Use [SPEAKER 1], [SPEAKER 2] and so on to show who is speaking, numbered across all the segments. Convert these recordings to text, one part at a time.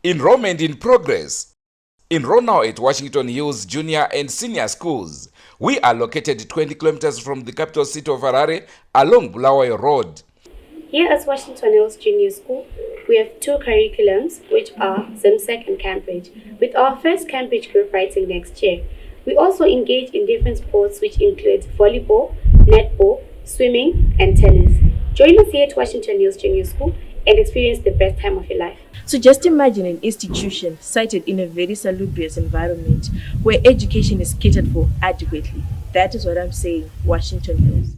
[SPEAKER 1] Enrollment in progress. Enroll now at Washington Hills Junior and Senior Schools. We are located 20 kilometers from the capital city of Harare along Bulawayo Road.
[SPEAKER 2] Here at Washington Hills Junior School, we have two curriculums, which are ZIMSEC and Cambridge, with our first Cambridge group writing next year. We also engage in different sports, which include volleyball, netball, swimming, and tennis. Join us here at Washington Hills Junior School and experience the best time of your life.
[SPEAKER 3] So just imagine an institution sited in a very salubrious environment where education is catered for adequately. That is what I'm saying, Washington Hills.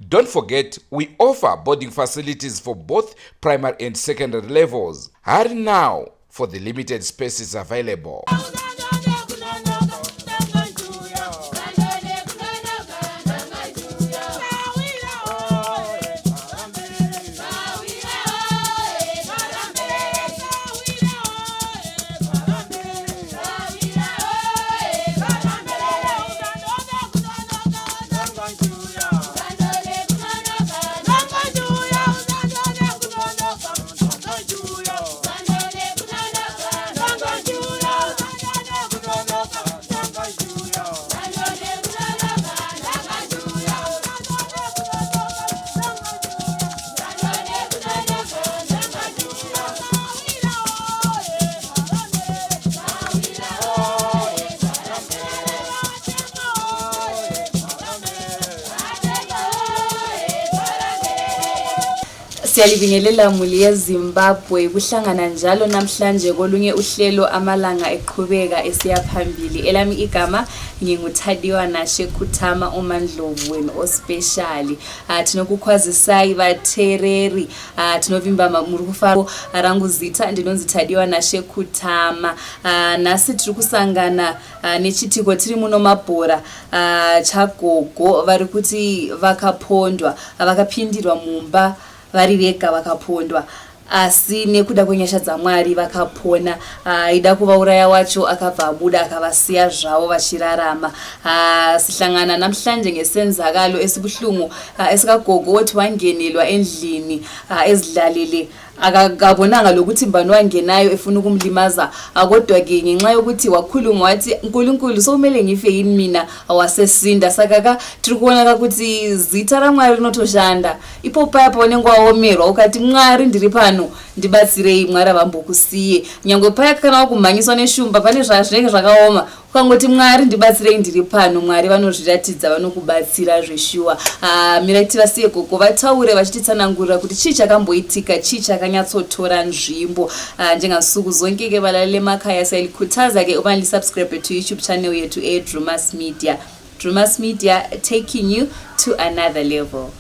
[SPEAKER 1] Don't forget, we offer boarding facilities for both primary and secondary levels. Hurry now for the limited spaces available.
[SPEAKER 4] Siyalibingelela muli yeZimbabwe kuhlangana njalo namhlanje kolunye uhlelo amalanga eqhubeka esiya phambili. Elami igama nginguThadiwa Nashe Khuthama uMandlovu wenu ospecial. Ah, tinokukwazisai vateereri ah, tinovimba muri kufara rangu zita ndinonzi Tadiwa Nashe Kutama. Ah, nhasi tiri kusangana ah, nechitiko tiri muno mabhora ah, chagogo vari kuti vakapondwa vakapindirwa mumba vari vega vakapondwa asi nekuda kwenyasha dzamwari vakapona aida kuvauraya wacho akabva abuda akavasiya zvavo vachirarama ah, sihlangana namhlanje ngesenzakalo esibuhlungu ah, esikagogo othi wangenelwa endlini ah, ezidlalele akabonanga lokuthi mbani wangenayo efuna ukumlimaza kodwa-ke ngenxa yokuthi wakhuluma wathi nkulunkulu sokumele ngife yini mina wasesinda saka ka tiri kuona ka kuti zita ramwari rinotoshanda ipo paya paunenge waomerwa ukati mwari ndiri pano ndibatsirei mwari havambokusiye nyangwe paya kana wakumhanyiswa neshumba pane zvazvinenge zvakaoma ukangoti mwari ndibatsirei ndiri pano mwari vanozviratidza vanokubatsira zveshuwa ah, mirai tivasiye gogo vataure vachititsanangurira kuti chii chakamboitika chii chakanyatsotora nzvimbo ah, njengansuku zonke ke balalele emakhaya siyalikhuthaza ke uba lisubscribe to youtube channel yethu edrumas media Drumas Media taking you to another level.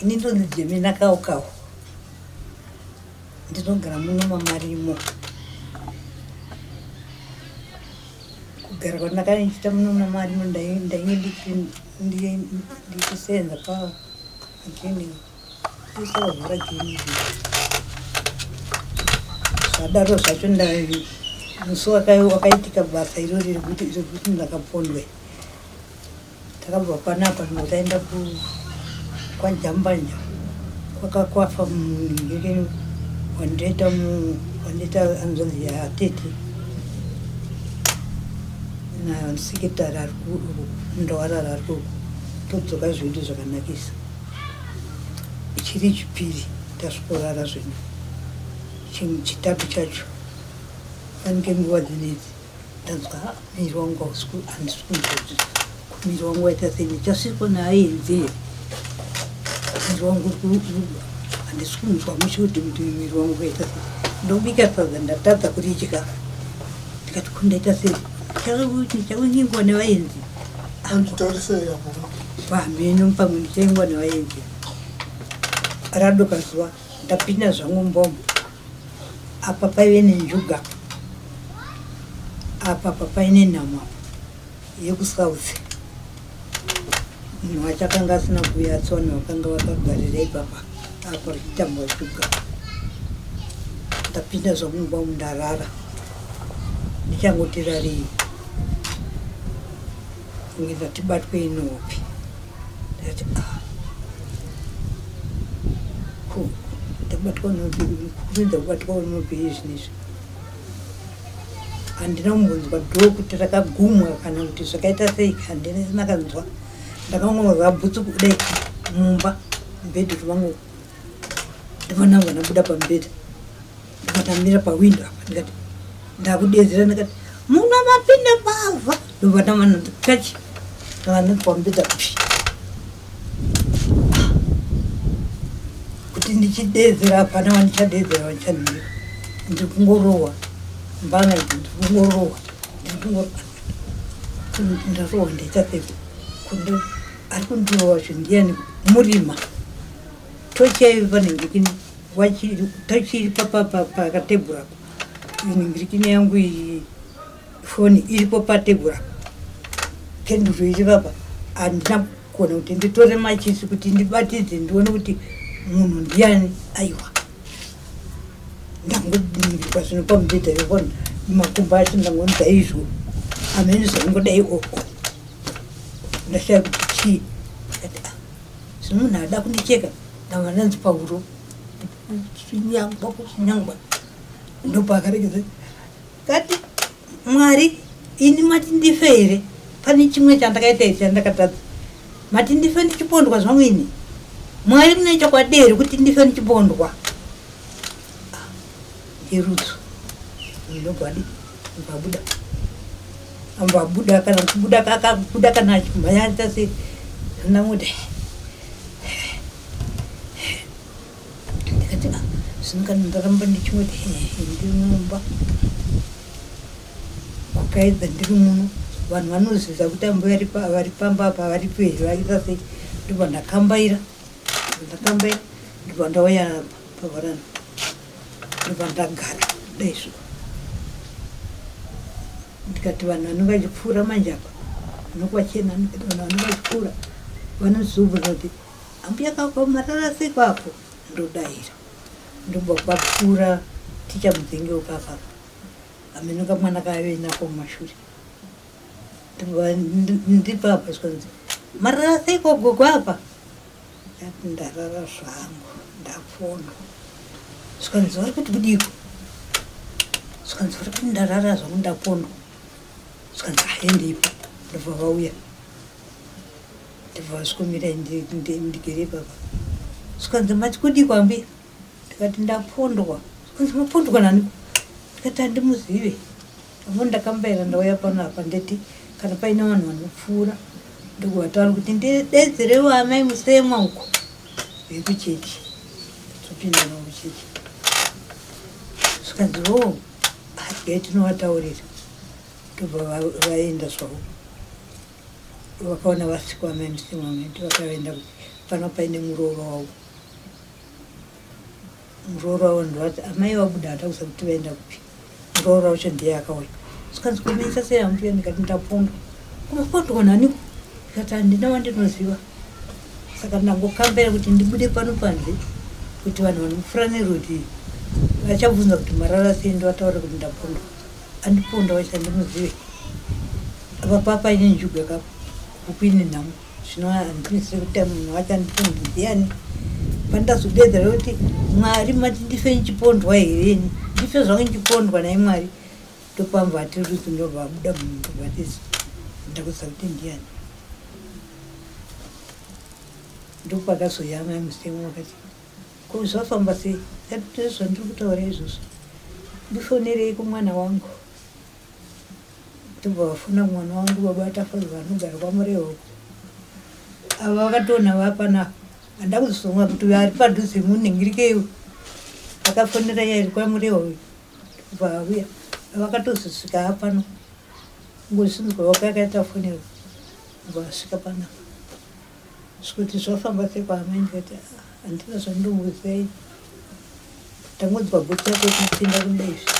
[SPEAKER 5] Ini ndonzi Jemina Kaukau. Ndinogara muno mamarimo. Kugara kwandakaita muno mamarimo ndainge ndichisenza paclinic isavhura clinic. Zvadaro zvacho musi wakaitika basa irori rekuti ndakapondwe Takabva panapa ndobva taenda kwaJambanja kwakakwafa munhu wandiita wandiita hanzvadzi yatete naseketari ari ndawarara ari koko todzoka zvedu zvakanakisa chiri chipiri tasvikorara zvedu chitatu chacho fanike nguva dzinedzi Ndanzwa muviri wangu hausi handisi kunzwa kuti muviri wangu waita sei ndichasvikwa naaenzi here muviri wangu handisi kunzwa mushe kuti muviri wangu waita sei ndobika sadza ndatadza kuridya ndikati ko ndaita sei ndichanyengwa nevaenzi pamheno pamwe ndichanyengwa nevaenzi radoka zuva ndapinda zvangu mbomo Apa paive nenjuga apa apa paine nhamo apa yekuSouth. Munhu wacho akanga asina kuuya asi vanhu vakanga vakagarira ipapa apa vachitambwa shuga. Ndapinda zvangu mumba umu ndarara. Ndichangoti rarei kunge ndatibatwei nehope. Ndikati ah ko ndabatwa nehope kukurumidza kubatwa nehope izvi izvi. Handina kumbonzwa dhoo kuti rakagumwa kana kuti zvakaita sei handina chandakanzwa. Ndakangonzwa bhutsu kudai mumba mubhedhuru mangu ndobva ndabva ndabuda pamubhedha ndobva ndamira pawindo apa ndikati ndakudeedzera ndikati muno mapinda mbavha ndobva ndabva ndakachi ndabva ndati pamubhedha pfi kuti ndichideedzera hapana wandichadeedzera wandichanhira ndiri kungorohwa mbanga idzi ndiri kungorohwa ndiri kungorohwa ndarohwa ndaita sei kundo ari kundirohwa zve ndiyani murima tochi yaive panhingirikini wachiri tochi iri pakatebhura apo nhingirikini yangu iyi foni iripo patebhura apo kenduru iri papa handina kugona kuti nditore machisi kuti ndibatidze ndione kuti munhu ndiyani aiwa ndangodindirwa zvino pamubhedha yovona makumbo acho ndangonzi aizvo hameno zvaingodai oko ndashaya kuti chii ndikati ah zvino munhu ada kundicheka ndanga ndanzi pahuro kunyangwa kunyangwa ndopaakaregedza kati mwari ini mati ndife here pane chimwe chandakaita here chandakatadza mati ndife ndichipondwa zvangu ini mwari mune chokwadi here kuti ndife ndichipondwa ah, ndirutsu ndogwadi vabuda ambabuda kana kubuda kakabuda kana achimhanya aita sei ndamuti ndikati ah, zvino kana ndaramba ndichingoti hehe ndiri mumba kukaedza ndiri muno vanhu vanoziza kuti ambuya vari pamba apa varipo here vaita sei ndobva ndakambaira ndakambaira ndobva ndauya pavaranda ndobva ndagara daizvo ndikati vanhu vanenge vachipfuura manje apa nokwachena ndikati vanhu vanenge vachipfuura vanozobvunza kuti ambuya kamarara sei kwapo ndodaira ndobva kwapfuura ticha mudzengewo papapa hameno kamwana kaaive nako mumashure ndipapa zvikanzi marara seiko gogo apa ndati ndarara zvangu ndapondwa zvikanzi vari kuti kudiko zvikanzi vari kuti ndarara zvangu ndapondwa zvikanzi ahendipo ndobva vauya ndobva vasvikomira ndigere ipapa zvikanzi mati kudiko ambuya ndikati ndapondwa zvikanzi mapondwa naniko ndikati handimuzive Apo ndakambaira ndauya pano apa ndeti kana paine vanhu vanopfuura ndokuvataura kuti ndidedzerewo amai musemwa uko vekuchechi topinda navo kuchechi zvikanzi o oh, atyai tinovataurira ndobva vaenda zvavo vakaona vasiko amai musemwa menti vakaenda pano paine murooro wavo Muroora wavo ndovati amai vabuda hata kuziva kuti vaenda kupi. Muroora wacho ndiye akauya. Zvikanzi kumaita sei ambuya ndikati ndapondwa. Kumapondwa naniko? Ndikati handina wandinoziva. Saka ndangokambira kuti ndibude pano panze kuti vanhu vanopfuura neroad iyi vachabvunza kuti marara sei ndovataura kuti ndapondwa. Andiponda wacho handimuzive. Apa papaine njuga kapo kukuine nhamo. Zvino handinise kuti munhu wacho andipondi ndiani pandazodedzera kuti mwari mati ndife ndichipondwa here ini ndife zvangu ndichipondwa nai mwari ndopamva ati rudzi ndobva abuda munhu ndobva atizi ndakuziva kuti ndiani ndopakazoyama mutemo wakati ko zvafamba sei zvandiri kutaura izvozvo ndifonerei kumwana wangu Ndobva vafona mwana wangu baba Tafadzwa vanogara kwaMurehwa uko. Ava vakatoona vapana handa kuzosonga kuti uyo ari padhuze munhingirikeiwo. Akafonera iye ari kwaMurehwa uyu ndobva auya. Vakatozosvika apano. Ngosinzwa wake akaita fonerwa ndobva vasvika panapa. Zvikuti zvafamba sei kwaamai ndikati ah, handina zvandinomboziva ini. Tangonzwa bhutsu yako ichipinda kudai izvi.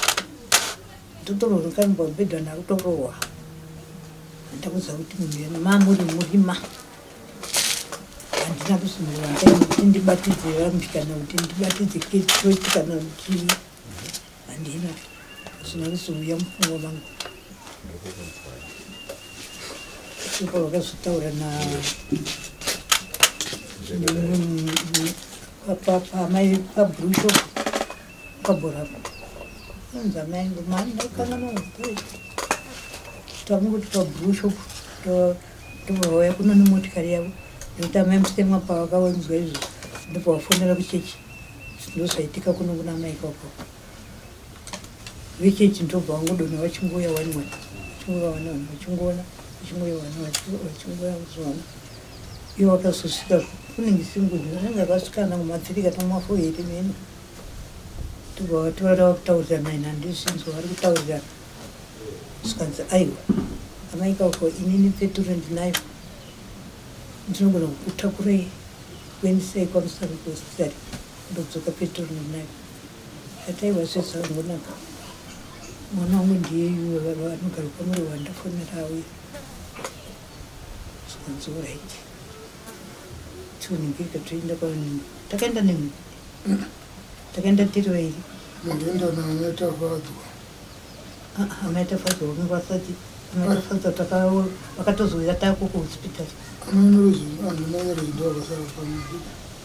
[SPEAKER 5] Ndotororwa kanobva mubhedha ndakutorohwa. Ndakuziva kuti munhu mamuri murima. Handina kusunungura ndai kuti ndibatidze rambi kana kuti ndibatidze ketochi kana chii, handina zvisina kuzouya mupfungwa mangu. Ipo vakazotaura na pamai pabrusho pabhorapo, anzi amai ngomani, tangoti pabrusho, ndobva vauya kuno nemotikari yavo, nekuti amai Musemwa pavakaonzwa izvo ndobva vafonera kuchechi. Ndozvaitika kuno kuna amai ikoko. Vechechi ndobva vangodonha vachingouya one one, vachingouya one one, vachingoona, vachingouya one one, vachingouya kuzoona. Ivo vakazosvika kunenge singuzi, vanenge vakasvikana kuma3 kana kuma4 here mene. Ndobva vatora kutaurirana, ina handizvinzwa vari kutaurirana. Zvikanzi, "Aiwa amai kako, inini peturu ndinayo, ndinogona kukutakurai kuendesai kwaMusavi kuhospitari, ndodzoka, peturu ndinayo." Ati, "Aiwa, zvezvangonaka, mwana wangu ndiye anogara kwamuri wandafonera auya." Zvikanzi, "Alright, tioningirika." Toenda kwavanenge takaenda nemi, takaenda tiri vairi.
[SPEAKER 6] Mundienda naMaitafadzwa?
[SPEAKER 5] Amaitafadzwa vange vasati, amaitafadzwa vakatozouya tako kuhospitari.
[SPEAKER 6] Amai ndo vakasara pano?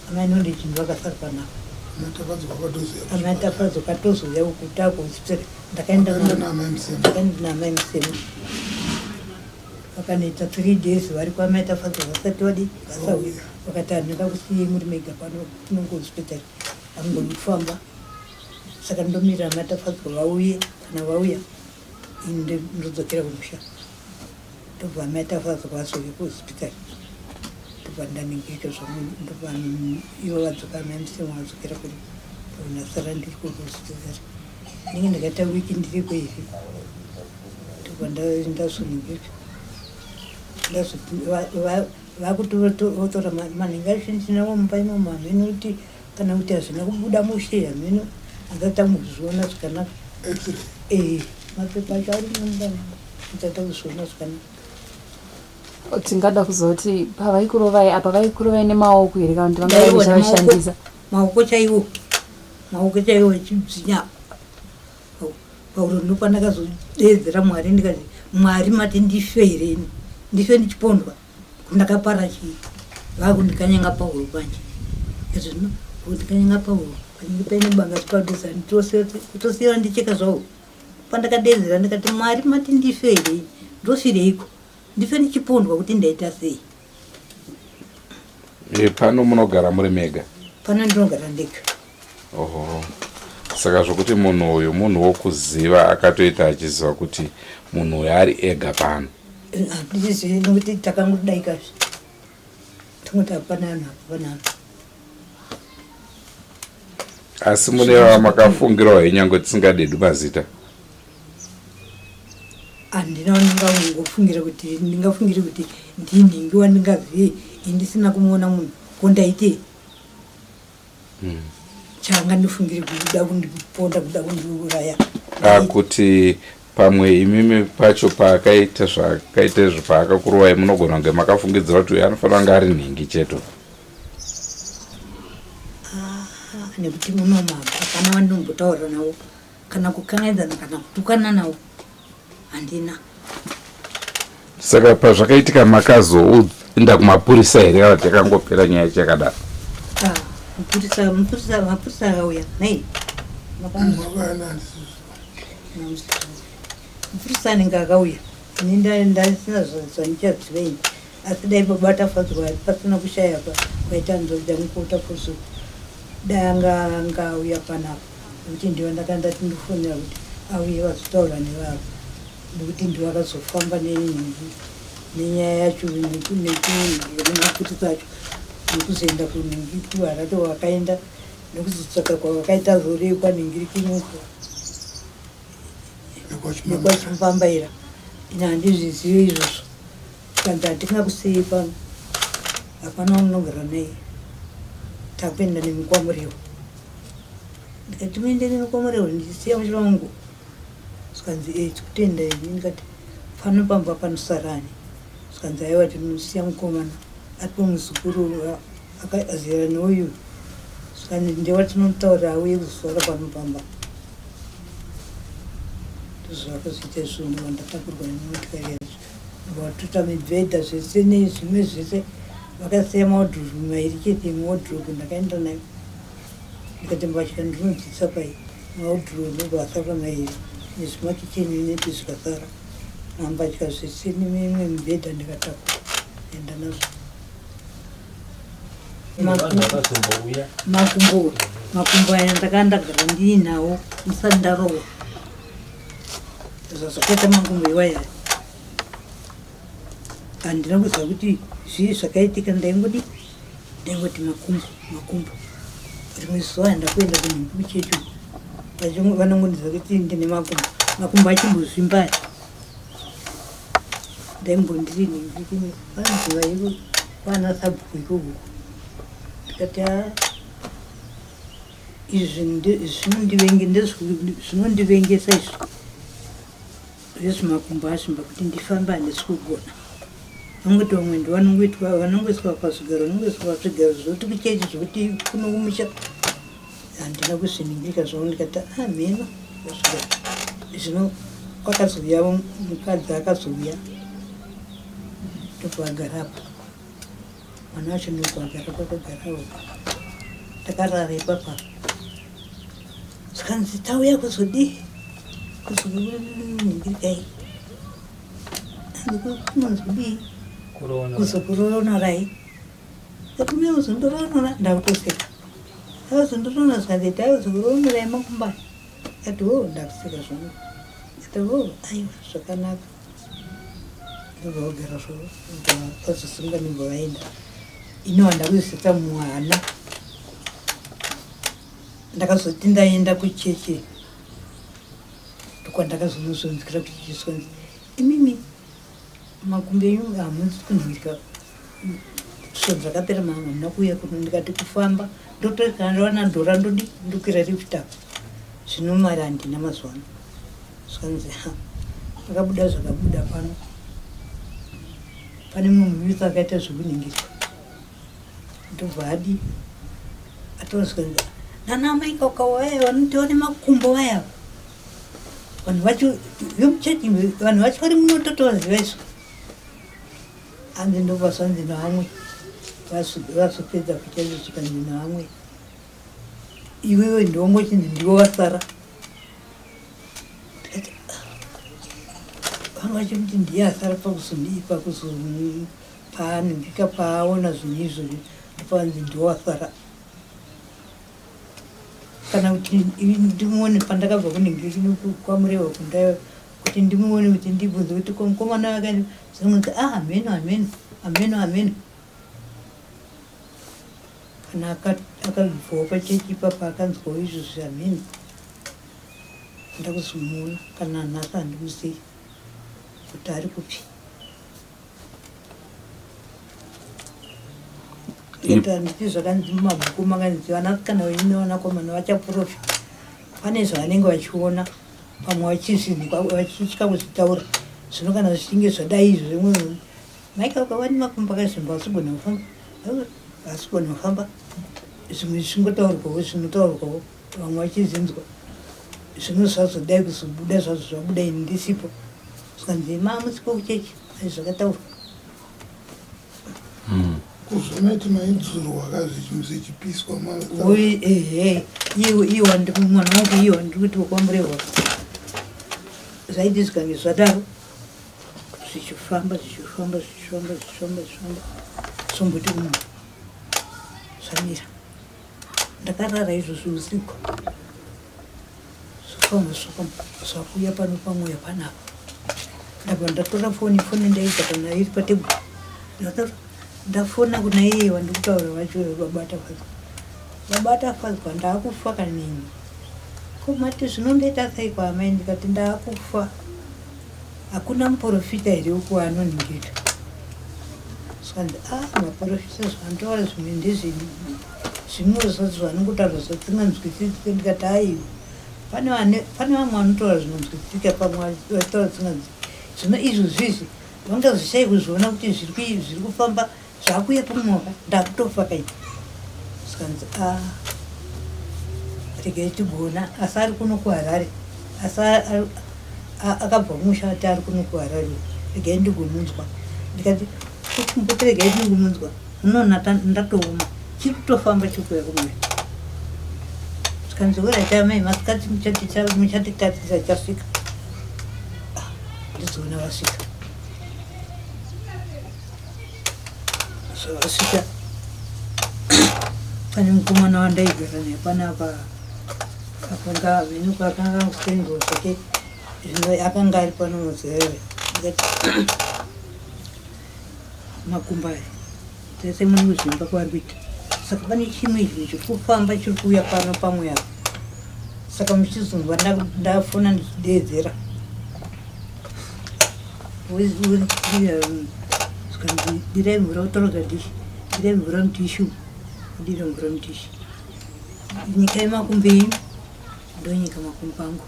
[SPEAKER 5] Amai Knowledge ndo vakasara panapa.
[SPEAKER 6] Maitafadzwa vakatozouya?
[SPEAKER 5] Amaitafadzwa katozouya uku tako kuhospitari. Ndakaenda
[SPEAKER 6] Wakaenda naamai Musema?
[SPEAKER 5] Ndakaenda naamai Musema. Vakanoita 3 days vari kwamaitafadzwa vasati vadi vasauya. Vakati, "Handingakusiyei muri mega pano kunonge hospitari, hamugoni kufamba, saka ndomirira amaitafadzwa vauye. Kana vauya, ini ndodzokera kumusha." Ndobva amaitafadzwa vazouya kuhospitari, ndobva ndaningirika zvangu, ndobva ivo vadzoka, amai Musema vadzokera kuri, ndasara ndiri kuhospitari. Ndinge ndakaita wiki ndiriko here, ndobva ndazoningirika, vakutotora manhingi acho ndinawo mumba imomo. Hameno kuti kana kuti hazvina kubuda mushe, hameno, handisati tambozviona zvakanaka.
[SPEAKER 6] X-ray?
[SPEAKER 5] Ee, mapepa acho ari mumba, handisati kuzviona zvakanaka.
[SPEAKER 4] Tingada kuzoti pavaikurovai apa, vaikurovai nemaoko here kana kuti vanga
[SPEAKER 5] Ndaiwa
[SPEAKER 4] vaine chavashandisa?
[SPEAKER 5] Maoko chaiwo, maoko chaiwo, achidzvinya pauro. Ndopandakazodedzera Mwari ndikati, "Mwari, mati ndife here ini? Ndife ndichipondwa? Ndakapara chii?" Vakundikanyanga pauro panje. Ndikati, "Zvino kundikanyanga pauro panenge paine banga chipadhuze, kutosiya ndicheka zvawo." Pandakadedzera ndikati, "Mwari, mati ndife here ini? Ndofireiko? Ndife ndichipondwa kuti ndaita sei?"
[SPEAKER 1] Pano munogara muri mega?
[SPEAKER 5] Pano ndinogara ndega.
[SPEAKER 1] Oho, saka zvokuti munhu uyu munhu wokuziva, akatoita achiziva kuti munhu uyu ari ega pano?
[SPEAKER 5] Handizivi, nekuti takangodaikazve, tongoti hapana anhu, hapana anhu.
[SPEAKER 1] Asi mune vamakafungirawo henyange tisingadedu mazita?
[SPEAKER 5] Handina ndingangofungira kuti, ndingafungire kuti ndinhingi wandingazive indisina kumuona munhu, ko ndaitei changa ndifungire kuda kundiponda, kuda kundiuraya?
[SPEAKER 1] Ah, kuti pamwe imimi pacho paakaita zvaakaita izvo, paakakurovai, munogona kunge makafungidzira kuti uyu anofanira kunge ari nhingi cheto?
[SPEAKER 5] Ah, nekuti munoma hapana wandinombotaura navo kana kukangaidzana kana kutukana navo, handina.
[SPEAKER 1] Saka pazvakaitika makazoenda kumapurisa here kana kuti yakangopera nyaya chakadaro?
[SPEAKER 5] Ah, mupurisa, mupurisa, mapurisa akauya nei?
[SPEAKER 6] Makaenda ndisizo.
[SPEAKER 5] Mupurisa anenge akauya, ini ndasina zvandichaziva ini, asi dai baba Tafadzwa pasina kushaya kwaita hanzvadzi yangu koTafadzwa, dai anga angauya panapa, nekuti ndivo ndakanga ndati ndifonera kuti auye vazotaura nevavo, nekuti ndivo akazofamba nenyaya yacho nemapurisa acho, nekuzoenda kunhingi kuHarare wakaenda, nekuzotsvaka kwavakaita rori kwanhingirikinuko nekwaChimbambaira. Ine handizvizivi izvozvo. Kanzi, "Hatingakusiyei pano, hapana wamunogara naye, takuenda nemi kwaMurewa." Ndikati, "Muende nemi kwaMurewa ndichisiya musha wangu?" Zvikanzi, "E, tikutoenda ini." Ndikati, "Pano pamba panosarani?" Zvikanzi, "Aiwa, tinosiya mukomana aripo, muzukuru." Akazera neuyu saka ndewatinotaura auye kuzosara pano pamba. Ndozvakazoita izvo ndobva ndatakurwa nemotikari yacho ndobva mibhedha zvese nezvimwe zvese vakasiya mawadhuropu mairi chete imwe wadhuropu ndakaenda nayo ndikati mbatya ndinodzisa pai mawadhuropu ndobva asara mairi nezvimakicheni uniti zvikasara nambatya zvese nemimwe mibhedha ndikatakura enda nazvo. Makumbo makumbo aya ndakanga ndagara ndiinawo musati ndarohwa zvakaita makumbo iwaya handina kuziva kuti zvii zvakaitika ndaingodi ndaingoti makumbo makumbo rimwe zuva handakuenda kunhimbi kuchechi vanongondiziva kuti ndine makumbo makumbo achimbozvimba aya Ndaimbondiri nhingi vanzi vaivo kwana sabhuku ikoko ndikati a izvi zvinondivengesa izvi zvezvimakumbo azvimba kuti ndifambe handisi kugona vangoti vamwe ndovanongoitwa vanongoiswa pazvigaro vanongoiswa pazvigaro zvekuti kuchechi zvekuti kuno kumusha Handina kuzviningirika zvangu ndikati ah mheno kusvika zvino kwakazouya mukadzi akazouya ndobva agara apa mwana wacho ndobva agara pakagarawo takarara ipapa zvikanzi tauya kuzodii kuzoningirikai kunonzi kudii kuzokuronorai Murume uzondoroora ndakutoseka. Akazondoroora zvikanzi ita uzoroora makumba. Ndati hoo ndakuseka zvangu. Ndati hoo aiwa zvakanaka. Ndobva vagara zvavo vazosunga ndobva vaenda. Ini wandakuzvisetsa muhana. Ndakazoti ndaenda kuchechi ndokwandakazonozonzwira kuchechi zvikanzi imimi makumbo enyu hamusi kunhuwirika Svondo rakapera mama hamuna kuuya kuno ndikati kufamba ndotoita ndawana ndora ndodi ndokwira lift up zvino mari handina mazuva ano zvikanzi ha zvakabuda zvakabuda pano pane mumwe muyuth akaita zvekuningirwa ndobva adi ataura zvikanzi nana amai kaukawa vaya vanoti vane makumbo vaya vanhu vacho vemuchechi vanhu vacho vari muno totovaziva isu Hanzi ndobva zvanzi nevamwe vazopedza kuita izvo zvikanzi nevamwe iwewe ndiwongochinzi ndiwe wasara ndikati ah, vanga vachikuti ndiye asara pakuzodii pakuzopaanhingika paaona zvinhu izvozvi ndopanzi ndiwe wasara kana kuti ndimuone pandakabva kunenge kwamurewa kundaiva kuti ndimuone kuti ndibvunze kuti ko mukomana wake zvinonzi ah hameno hameno hameno hameno kana akabvawo pachechi ipapa akanzwawo izvozvi hameno ndakuzomuona kana nhasi handimuzivi kuti ari kupi Handiti zvakanzi mumabhuku makanzi vanasikana venyu nevanakomana vachaprofita pane zvavanenge vachiona pamwe vachizvinzwa vachitya kuzvitaura zvino kana zvichinge zvadai izvo zvimwe maika ukava nemakumbo akazvimba asigona kufamba asigona kufamba zvimwe zvichingotaurwawo zvinotaurwawo vamwe vachizvinzwa zvino zvazodai kuzobuda zvazvo zvabuda ini ndisipo zvikanzi mamusiko kuchechi Ai zvakataurwa.
[SPEAKER 6] Kuzonati maidzurwa ka zvichipiswa
[SPEAKER 5] Oi ehe iwo iwo mwana wangu iwo ndikuti wakwamurehwa. Zvaiti zvikange zvadaro zvichifamba zvichifamba zvichifamba zvichifamba zvichifamba somboti munhu zvamira. Ndakarara izvozvo usiku. Zvakoma zvakoma zvakuuya pano pamweya panapa. Ndabva ndatora foni foni ndaisa kana iri patebhuru. Ndatora ndafona kuna iye wandikutaura wacho baba Tafadzwa. Baba Tafadzwa ndakufa kanini. Ko mati zvinondoita sei kwaamai ndikati ndakufa. Hakuna muporofita here uko anoningirira. Zvikanzi ah maporofita zvanotaura zvimwe ndezve zvimwe zvacho zvanongotaura zvatinganzwisisike ndikati aiwa pane vane pane vamwe vanotaura zvinonzwisisika pamwe vachitaura zvisinganzwisisiki zvino izvo zvizvi vangazvishayi kuzviona kuti zviri kufamba zvakuuya pamwaka ndakutofa kai. Zvikanzi a regai tigoona asi ari kuno kuHarare asi akabva kumusha ati ari kuno kuHarare regai ndigomunzwa. Ndikati kumboti regai ndingomunzwa unoona ndatooma chiri kutofamba chiri kuuya kumwe. Zvikanzi horaiti amai masikati muchatitarisa chasvika. Ah, ndizoona vasvika. Zvavasvika pane mukomana wandaigara naye panapa akanga hameno kwaakanga akusengo zvake zvino akanga ari pano muzere ndikati makumbo aya tese mune kuzvimba kwaari kuita saka pane chimwe chinhu chiri kufamba chiri kuuya pano pamwe apa saka muchizonzwa ndafona ndichideedzera Zvikanzi dirai mvura utora dish, dirai mvura mutishu, dira mvura mutishu. Nyikai makumbo enyu, ndonyika makumbo angu.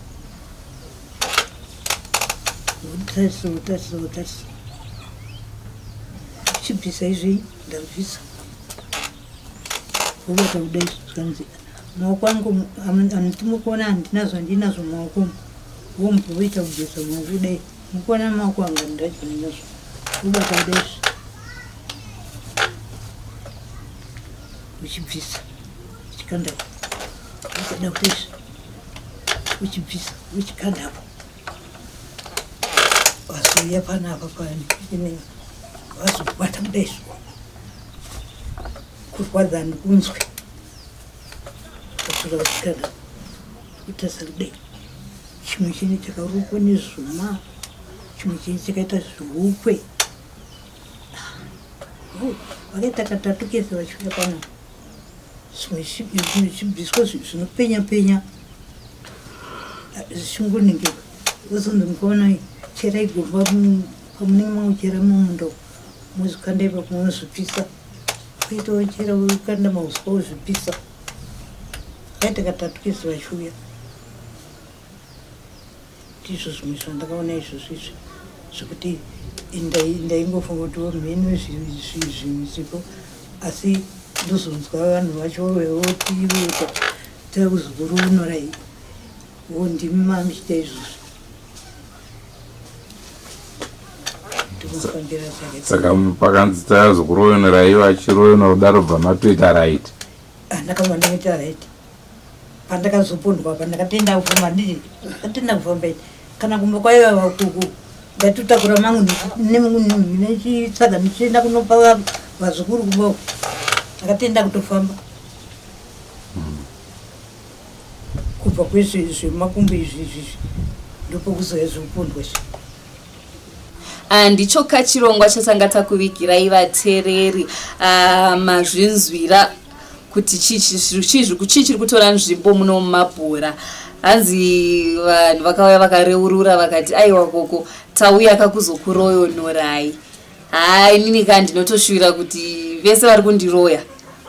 [SPEAKER 5] Wotarisa, wotarisa, wotarisa. Chibvisa izvi, ndabvisa. Wobata kudai zvikanzi maoko angu handiti mukuona handina zvandinazvo mumaoko umu. Womubva woita kugeza maoko kudai. Mukuona maoko anga ndazvandinazvo. Wobata kudai izvi. Uchibvisa. Uchikanda. Uchada kudai izvi. Uchibvisa. Uchikanda apo. Wazouya panapa pani. Wazobata kudai izvi. Kurwadza handikunzwi. Kutora vasikana kuita sekudai. Chimwe chinhu chakarukwa nezvuma, chimwe chinhu chakaita zvirukwe. Vakaita katatu kese vachiuya pano. Zvimwe zvichibviswa zvinopenya penya zvichingoningirwa. Vozonzi mukaona cherai gomba pamunenge makuchera mumunda mozvikanda ipapo mozvipisa. Kuita wochera wokanda mauswa wozvipisa. Kaita katatu kese vachiuya. Ndizvo zvimwe zvandakaona izvozvo izvi zvekuti ndaingofunga kuti mheno zvipo asi ndozonzwa vanhu vacho voti takuzokuronorai wo ndimi mamuchiita izvozvo.
[SPEAKER 1] Saka pakanzi tazokuroyonorai vachiroyonora kudaro bva matoita right.
[SPEAKER 5] Ndakabva ndaita right. Pandakazopondwa apa ndakatenda kufamba ndiri ndakatenda kufamba ini. Kana kumba kwaiva vakuku ndaitotakura mangu nechitsaga ndichienda kunopa vazukuru kumba uko. Ndakatenda kutofamba. Kubva kwezvemakumbo izvi izvi ndopokuzouya zvekupondwa izvi.
[SPEAKER 4] Ah, ndicho kachirongwa chatanga takuvigirai vateereri. Ah, mazvinzwira kuti chii chiri kutora nzvimbo muno mumabhora. Hanzi vanhu vakauya vakareurura vakati aiwa koko tauya kakuzokuroyonorai. Haa inini ka ndinotoshuvira kuti vese vari kundiroya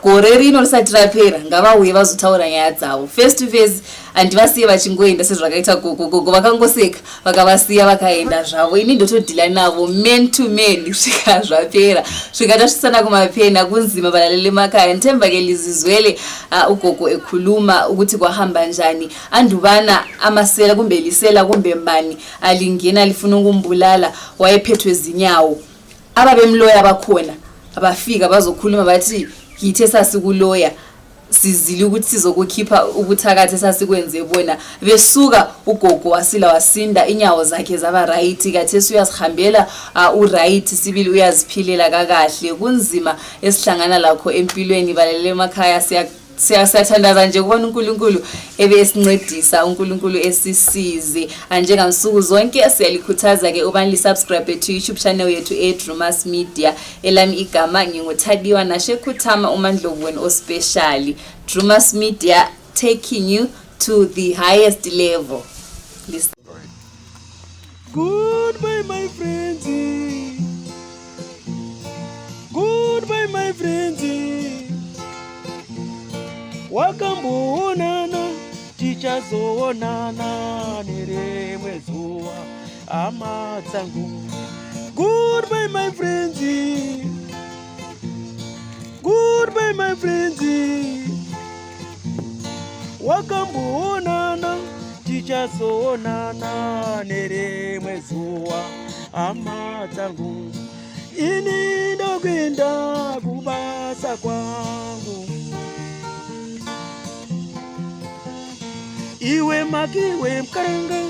[SPEAKER 4] gore rino risati rapera ngavauye vazotaura nyaya dzavo face to face handivasiye vachingoenda sezvakaita gogo gogo vakangoseka vakavasiya vakaenda zvavo ini ndotodhila navo man to man kusvika zvapera svika tasvisana kumapena kunzima balalele emakhaya ngithemba ke lizizwele uh, ugogo ekhuluma ukuthi kwahamba njani andubana amasela kumbe lisela kumbe mbani alingena lifuna ukumbulala wayephethwe zinyawo ababemloya bakhona bafika bazokhuluma bathi yithe sasikuloya sizile ukuthi sizokukhipha ubuthakathi esasikwenze bona besuka ugogo wasila wasinda inyawo zakhe zaba right kathesi uyazihambela uh, uright sibili uyaziphilela kakahle kunzima esihlangana lakho empilweni balele emakhaya siya Siyathandaza nje kubona uNkulunkulu ebe esincedisa uNkulunkulu esisize anjengansuku zonke siyalikhuthaza ke ubani li-subscribe to YouTube channel yethu eDrumas Media elami igama nginguThadiwa Nashe Khuthama uMandlovu wenu ospecial Drumas Media taking you to the highest level. Listen.
[SPEAKER 7] Goodbye my friends. Goodbye my friends. Wakamboonana tichazoonana nerimwe zuva hama dzangu. Goodbye my friends. Goodbye my friends. Wakamboonana, tichazoonana nerimwe zuva, hama dzangu. Ini ndokuenda kubasa kwangu. Iwe makiwe mukaranga.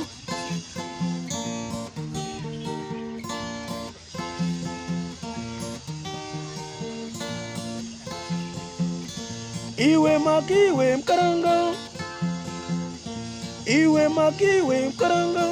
[SPEAKER 7] Iwe makiwe mukaranga. Iwe makiwe mukaranga.